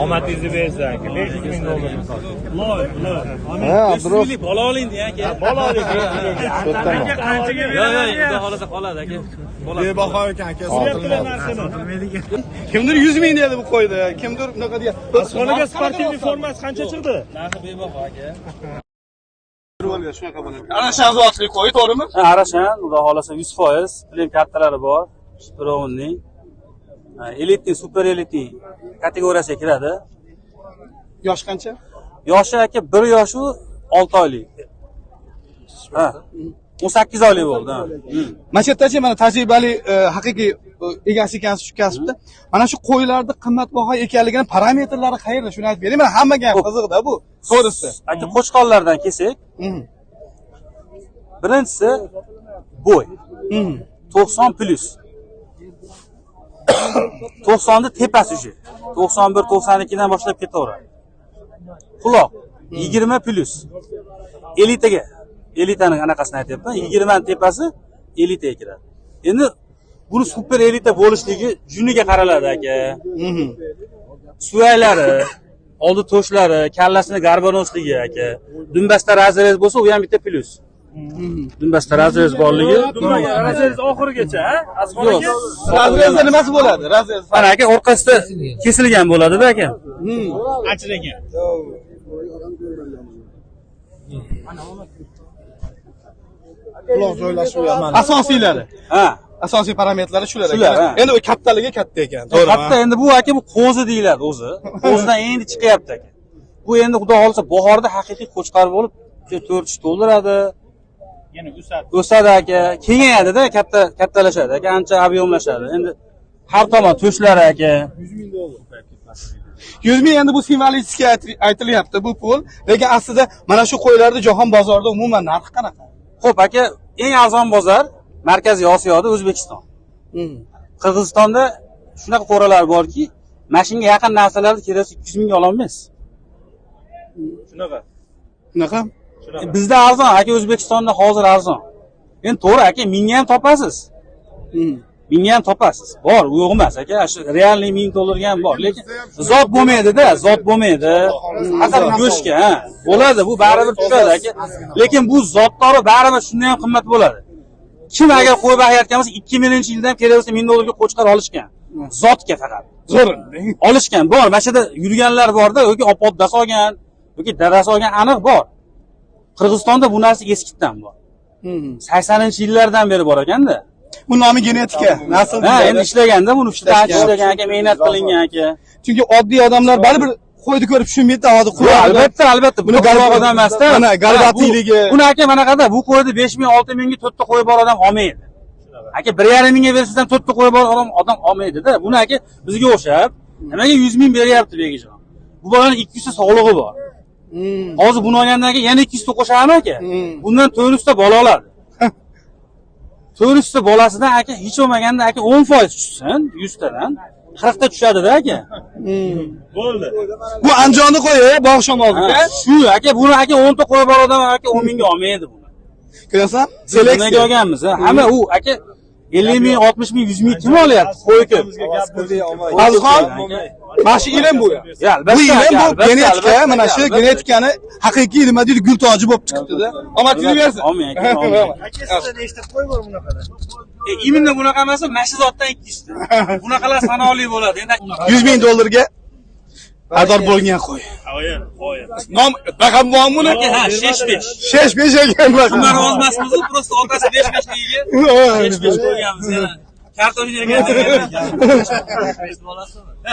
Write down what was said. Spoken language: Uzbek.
Omadingizni bersin aka. 500 ming dollarni soting. Loy, loy. Ha, Abdurov. Bola oling degan aka. Bola oling. Shu Qanchaga Yo'q, yo'q, xudo xohlasa qoladi aka. Bola. Bebaho ekan aka, sotilmadi. Kimdir 100 ming dedi bu qo'ydi, kimdir unaqa degan. Qo'liga спортивный formasi qancha chiqdi? Narxi bebaho aka. Shunaqa bo'ladi. Arashan zotli qo'y, to'g'rimi? Ha, Arashan, xudo xohlasa 100% плем kartalari bor. Birovning. Элитный, супер элитный kategoriyasiga kiradi. Yosh qancha? Yoshi aka 1 yoshu 6 oylik. Ha. 18 oylik bo'ldi. Ha. Mana shu yerdachi mana tajribali haqiqiy egasi ekansiz shu kasbda. Mana shu qo'ylarni qimmatbaho ekanligini parametrlari qayerda? Shuni aytib bering. Mana hammaga ham qiziqda bu. To'g'risi. Aka, qo'chqorlardan kelsak, birinchisi bo'y. 90 плюс. 90 ni tepasi уже. 91, 92 dan boshlab ketaveradi. Quloq 20 плюс. Elitaga, elitaning anaqasini aytyapman. 20 ni tepasi elitaga kiradi. Endi buni супер элита bo'lishligi juniga qaraladi aka. Suyaklari, oldi to'shlari, kallasini горбонос ligi aka. Dumbasida разрез bo'lsa, u ham bitta плюс. Dumbasida разрез borligi. Разрез oxirigacha, ha? Azxon Yo'q. aka? Разрез da nimasi bo'ladi? Разрез. Mana aka, orqasida kesilgan bo'ladi-da aka. Achragan. Quloq joylashuvi ham mana. Asosiylari. Ha. Asosiy parametrlari shular Shular, ekan. ha. Endi u kattaligi katta ekan. To'g'rimi? Katta endi bu aka, bu qo'zi deyiladi o'zi. Qo'zidan endi chiqyapti aka. Bu endi xudo xohlasa bahorda haqiqiy qo'chqor bo'lib 4 tish to'ldiradi. Yana o'sadi. O'sadi aka, kengayadi-da, katta kattalashadi aka, ancha объём lashadi. Endi har tomon to'shlari aka. 100 ming endi bu simvolik aytilyapti bu pul, lekin aslida mana shu qo'ylarni jahon bozorida umuman narxi qanaqa? Xo'p aka, eng arzon bozor Markaziy Osiyoda O'zbekiston. Qirg'izistonda shunaqa qo'ralar borki, mashinga yaqin narsalarni kelasi 200 mingga ololmaysiz. Shunaqa. Shunaqa? Bizda arzon aka, O'zbekistonda hozir arzon. Endi to'g'ri aka, mingga ham topasiz. Mingga ham topasiz. Bor, u yo'q emas aka, shu реальный 1000 dollarga ham bor, lekin zot bo'lmaydi-da, zot bo'lmaydi. Faqat go'shtga, ha. Bo'ladi, bu baribir tushadi aka. Lekin bu zotdori baribir shundan ham qimmat bo'ladi. Kim agar qo'y boqayotgan bo'lsa, 2000-yilda ham kerak bo'lsa 1000 dollarga qo'chqor olishgan. Zotga faqat. Zo'r. Olishgan bor. Mana shu yerda yurganlar borda, yoki opa-oddasi olgan, yoki dadasi olgan aniq bor. Qirg'izistonda bu narsa eskidan bor. 80-yillardan beri bor ekanda. Bu nomi genetika, nasl. Ha, endi ishlaganda buni ustida ancha ishlagan aka, mehnat qilingan aka. Chunki oddiy odamlar baribir qo'yni ko'rib tushunmaydi, hozir Yo'q, albatta, albatta. Buni Buni quloq odam emasda. Mana garbatliyligi. Buni aka manaqada, bu qo'yni 5 ming, 6 mingga to'rtta qo'y bor odam olmaydi. Aka, 1,5 mingga bersangiz ham to'rtta qo'y bor odam olmaydi-da. Buni aka bizga o'xshab, nimaga 100 ming beryapti Begijon? Bu bolani 200 ta sog'lig'i bor. Hozir buni olgandan keyin yana 200 ta qo'shadimi aka? Bundan 400 ta bola oladi. 400 ta bolasidan aka hech bo'lmaganda aka 10% tushsin, 100 tadan 40 ta tushadi-da aka. Bo'ldi. Bu Andijonni qo'yi, Bog'ishon oldi. Ha, shu aka, buni aka 10 ta qo'y bor odam aka 10 mingga olmaydi buni. Ko'rasan? Biz nimaga Seleksiya. olganmiz? Ha? Hamma u aka 50 ming, 60 ming, 100 ming kim olyapti? Qo'y ko'p. Azizxon, mana shu ilm bu. Ya, albatta, Bu ilm, aka, bu albatta, genetika, albatta, mana shu albatta. genetikani haqiqiy nima deydi, gul toji bo'lib chiqibdi-da. Omadingizni bersin. Omin aka, omin. Aka, sizda nechta qo'y bor bunaqada? Именно bunaqa emas, mana shu zotdan 200 ta. Bunaqalar sanoqli bo'ladi. Endi 100 ming dollarga xaridor bo'lgan qo'y. Qo'yin, qo'yin. Nom raqam bormi buni? Aka, ha, 6-5. 6-5 ekan. Bundan rozi emasmiz, просто otasi 5-5 ligiga 5-5 qo'yganmiz yana. Kartoshka yegan. Ha.